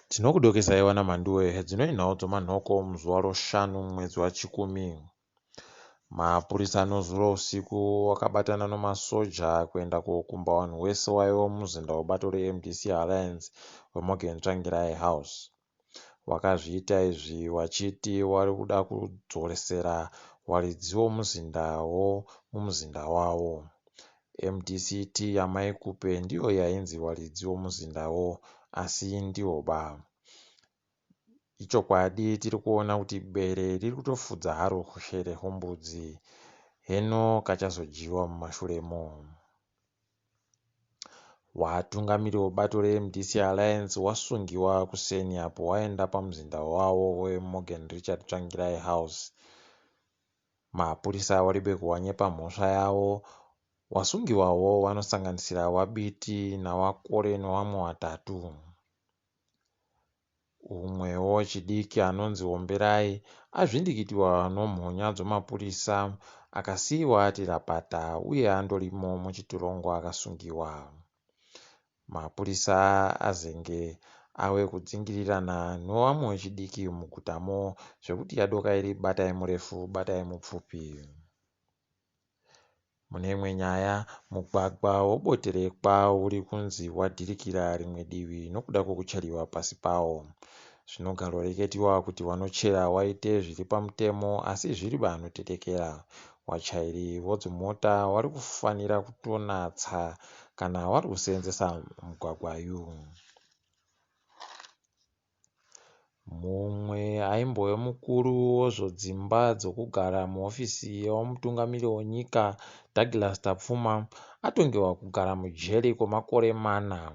Tinokudokesai vana Mhanduwe hedzinoi nhau dzomanhoko muzuva roshanu mwedzi waChikumi. Mapurisa nozuro usiku wakabatana nomasoja kuenda kokumba vanhu wese waive mumuzinda webato reMDC Alliance weMorgan Tsvangirai House. Wakazviita izvi wachiti wari kuda kudzosera waridzi womuzindawo mumuzinda wavo. MDCT yaMai Khupe ndiyo yainzi waridzi womuzindawo asi ndiwoba. Ichokwadi tiri kuona kuti bere riri kutofudza haro hushere hwombudzi. Heno kachazodyiwa mumashuremo. Watungamiri webato reMDC Alliance wasungiwa kuseni apo waenda pamuzinda wavo weMorgan Richard Tsvangirai House. Mapurisa waribe kuwanyepa mhosva yavo. Wasungiwawo wanosanganisira waBiti nawaKore newamwe watatu. Umwewo wechidiki anonzi Omberai azvindikitiwa nomhonya dzomapurisa akasiyiwa ati rapata uye andorimo muchitirongo akasungiwa. Mapurisa azenge ave kudzingirirana newamwe wechidiki mugutamo zvekuti yadoka iri batai murefu batai mupfupi. Mune imwe nyaya, mugwagwa woBoterekwa uri kunzi wadhirikira rimwe divi nokuda kwokucheriwa pasi pawo. Zvinogaroreketiwa kuti wanochera waite zviri pamutemo asi zviri vanotetekera. Wachairi wodzimota wari kufanira kutonatsa kana wari kuseenzesa mugwagwayu. Mumwe aimbove mukuru wezvedzimba dzokugara muhofisi yemutungamiri wenyika Douglas Tapfuma atongewa kugara mujeri kwemakore mana.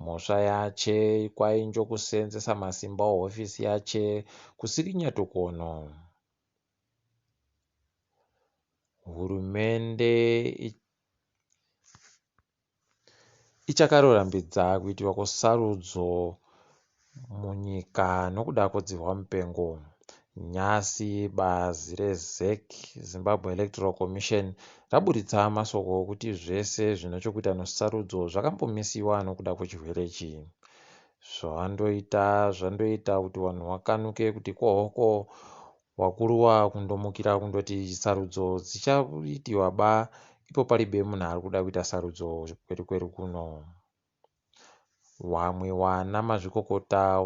Mhosva yache kwainjo kuseenzesa masimba ehofisi yache kusiri nyatokono. Hurumende ichakarorambidza kuitiwa kwesarudzo munyika nokuda kwedzihwa mupengo. Nhasi bazi reZEC, Zimbabwe Electoral Commission, raburitsa masoko okuti zvese zvine chokuita nesarudzo zvakambomisiwa nokuda kwechirwere ichi. Zvawandoita zvandoita kuti vanhu wakanuke kuti kohoko wakuru wakundomukira kundoti sarudzo dzichaitiwa ba ipo paribe munhu ari kuda kuita sarudzo kwedu kwedu kuno. Wamwe wana mazvikokota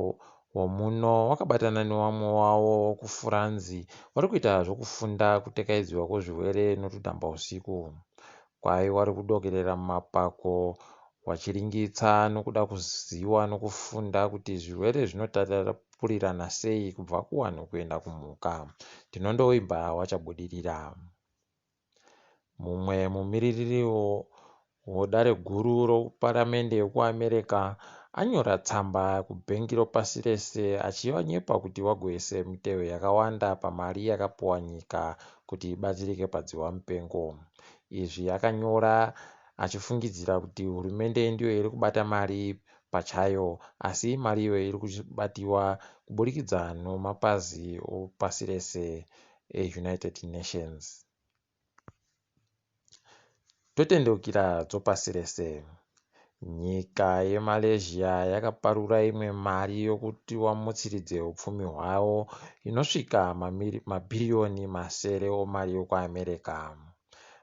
womuno wakabatana newamwe wawo wokuFuranzi wari kuita zvokufunda kutekaidziwa kwezvirwere notudhambausiku. Kwai wari kudokerera mumapako wachiringitsa nokuda kuziwa nokufunda kuti zvirwere zvinotapurirana sei kubva kuwanhu kuenda kumhuka. Tinondoimba wachabudirira. Mumwe mumiririri wedare guru reparamende yekuAmerica anyora tsamba kubhengi ropasi rese achivanyepa kuti wagoise miteyo yakawanda pamari yakapuwa nyika kuti ibatsirike padziwa mupengo. Izvi akanyora achifungidzira kuti hurumende ndiyo iri kubata mari pachayo asi mari iyoyo iri kubatiwa kuburikidza nomapazi opasi rese eUnited Nations. Totendeukira dzopasi rese. Nyika yeMalaysia yakaparura imwe mari yokuti wamutsiridze upfumi hwavo inosvika mabhiriyoni masere omari yokuAmerica.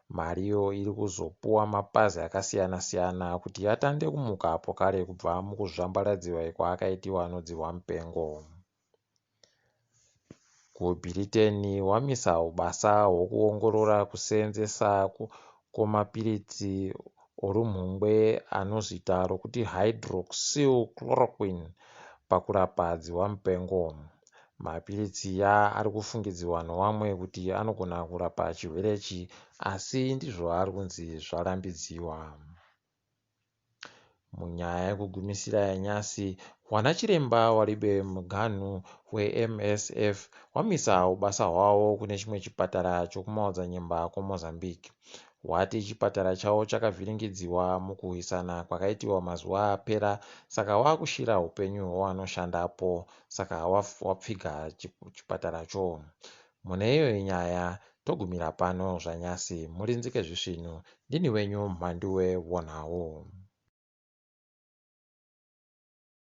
Mariyo iri kuzopuwa mapazi akasiyana-siyana kuti atande kumuka pokare kubva mukuzvambaradziwa kwaakaitiwa nodzihwa mupengo. KuBritain wamisa ubasa hwokuongorora kuseenzesa kwemapiritsi orumhungwe anozita rokuti hydroxyl chloroquine pakurapa dzihwa mupengo. Mapiritsi ya ari kufungidzirwa nowamwe kuti anogona kurapa chirwere ichi asi ndizvo ari kunzi zvarambidziwa. Munyaya yekugumisira yanyasi, wanachiremba waribe muganhu weMSF wamisa ubasa hwavo kune chimwe chipatara chokumaodzanyemba kwoMozambique. Wati chipatara chavo chakavhiringidziwa mukurwisana kwakaitiwa mazuva apera saka wakushira upenyu hwevanoshandapo saka wapfiga chipataracho. Mune iyoyi nyaya togumira pano zvanyasi murinzike zvisvinu ndini wenyu Mhanduwe wonhau.